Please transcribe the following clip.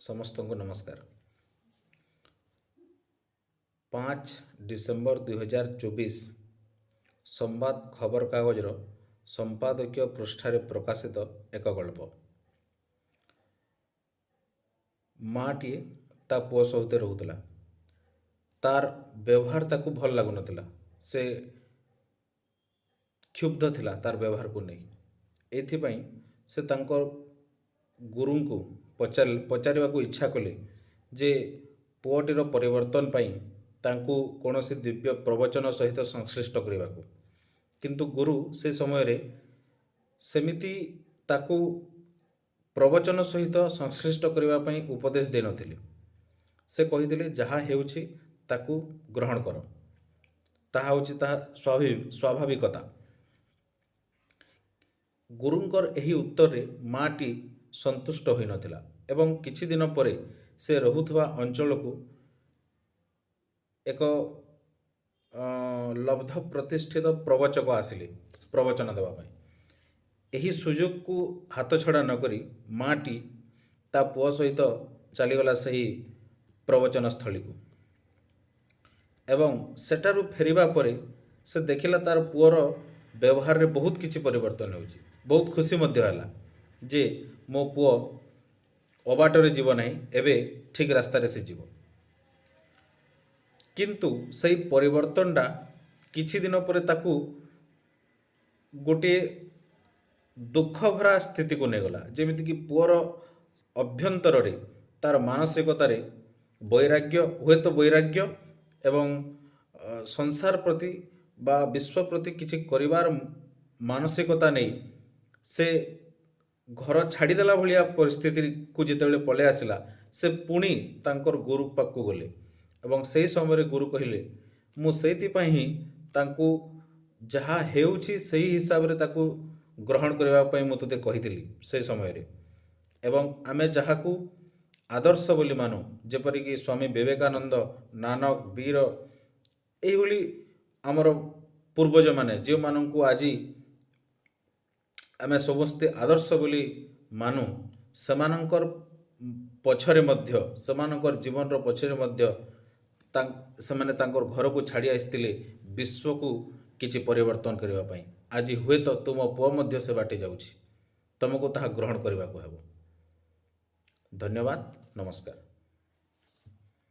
ସମସ୍ତଙ୍କୁ ନମସ୍କାର। 5 ଡିସେମ୍ବର 2024 ସମ୍ବାଦ ଖବରକାଗଜର ସମ୍ପାଦକୀୟ ପୃଷ୍ଠାରେ ପ୍ରକାଶିତ ଏକ ଗଳ୍ପ। ମାଆଟିଏ ତା ପୁଅ ସହିତ ରହୁଥିଲା। ତାର ବ୍ୟବହାର ତାକୁ ଭଲ ଲାଗୁନଥିଲା। ସେ କ୍ଷୁବ୍ଧ ଥିଲା ତାର ବ୍ୟବହାରକୁ ନେଇ। ଏଇଥିପାଇଁ ସେ ତାଙ୍କ ଗୁରୁଙ୍କୁ ପଚାରିବାକୁ ଇଚ୍ଛା କଲେ ଯେ ପୁଅଟିର ପରିବର୍ତ୍ତନ ପାଇଁ ତାଙ୍କୁ କୌଣସି ଦିବ୍ୟ ପ୍ରବଚନ ସହିତ ସଂଶ୍ଳିଷ୍ଟ କରିବାକୁ। କିନ୍ତୁ ଗୁରୁ ସେ ସମୟରେ ସେମିତି ତାକୁ ପ୍ରବଚନ ସହିତ ସଂଶ୍ଳିଷ୍ଟ କରିବା ପାଇଁ ଉପଦେଶ ଦେଇନଥିଲେ। ସେ କହିଥିଲେ, ଯାହା ହେଉଛି ତାକୁ ଗ୍ରହଣ କର, ତାହା ହେଉଛି ତାହା ସ୍ୱାଭାବିକତା। ଗୁରୁଙ୍କର ଏହି ଉତ୍ତରରେ ମାଆଟି ସନ୍ତୁଷ୍ଟ ହୋଇନଥିଲା ଏବଂ କିଛି ଦିନ ପରେ ସେ ରହୁଥିବା ଅଞ୍ଚଳକୁ ଏକ ଲବ୍ଧ ପ୍ରତିଷ୍ଠିତ ପ୍ରବଚକ ଆସିଲେ ପ୍ରବଚନ ଦେବା ପାଇଁ। ଏହି ସୁଯୋଗକୁ ହାତଛଡ଼ା ନକରି ମାଆଟି ତା ପୁଅ ସହିତ ଚାଲିଗଲା ସେହି ପ୍ରବଚନ ସ୍ଥଳୀକୁ ଏବଂ ସେଠାରୁ ଫେରିବା ପରେ ସେ ଦେଖିଲା ତାର ପୁଅର ବ୍ୟବହାରରେ ବହୁତ କିଛି ପରିବର୍ତ୍ତନ ହେଉଛି। ବହୁତ ଖୁସି ମଧ୍ୟ ହେଲା ଯେ ମୋ ପୁଅ ଅବାଟରେ ଯିବ ନାହିଁ, ଏବେ ଠିକ୍ ରାସ୍ତାରେ ସେ ଯିବ। କିନ୍ତୁ ସେଇ ପରିବର୍ତ୍ତନଟା କିଛି ଦିନ ପରେ ତାକୁ ଗୋଟିଏ ଦୁଃଖ ଭରା ସ୍ଥିତିକୁ ନେଇଗଲା। ଯେମିତିକି ପୁଅର ଅଭ୍ୟନ୍ତରରେ, ତାର ମାନସିକତାରେ ବୈରାଗ୍ୟ, ହୁଏତ ବୈରାଗ୍ୟ ଏବଂ ସଂସାର ପ୍ରତି ବା ବିଶ୍ୱ ପ୍ରତି କିଛି କରିବାର ମାନସିକତା ନେଇ ସେ ଘର ଛାଡ଼ିଦେଲା ଭଳିଆ ପରିସ୍ଥିତିକୁ ଯେତେବେଳେ ପଳେଇ ଆସିଲା, ସେ ପୁଣି ତାଙ୍କର ଗୁରୁ ପାଖକୁ ଗଲେ ଏବଂ ସେହି ସମୟରେ ଗୁରୁ କହିଲେ, ମୁଁ ସେଇଥିପାଇଁ ହିଁ ତାଙ୍କୁ ଯାହା ହେଉଛି ସେଇ ହିସାବରେ ତାକୁ ଗ୍ରହଣ କରିବା ପାଇଁ ମୁଁ ତୋତେ କହିଥିଲି ସେଇ ସମୟରେ। ଏବଂ ଆମେ ଯାହାକୁ ଆଦର୍ଶ ବୋଲି ମାନୁ, ଯେପରିକି ସ୍ୱାମୀ ବିବେକାନନ୍ଦ, ନାନକ, ବୀର, ଏଇଭଳି ଆମର ପୂର୍ବଜମାନେ, ଯେଉଁମାନଙ୍କୁ ଆଜି ଆମେ ସମସ୍ତେ ଆଦର୍ଶ ବୋଲି ମାନୁ, ସେମାନଙ୍କର ପଛରେ ମଧ୍ୟ, ସେମାନଙ୍କର ଜୀବନର ପଛରେ ମଧ୍ୟ ସେମାନେ ତାଙ୍କର ଘରକୁ ଛାଡ଼ି ଆସିଥିଲେ ବିଶ୍ୱକୁ କିଛି ପରିବର୍ତ୍ତନ କରିବା ପାଇଁ। ଆଜି ହୁଏତ ତୁମ ପୁଅ ମଧ୍ୟ ସେ ବାଟେ ଯାଉଛି, ତୁମକୁ ତାହା ଗ୍ରହଣ କରିବାକୁ ହେବ। ଧନ୍ୟବାଦ, ନମସ୍କାର।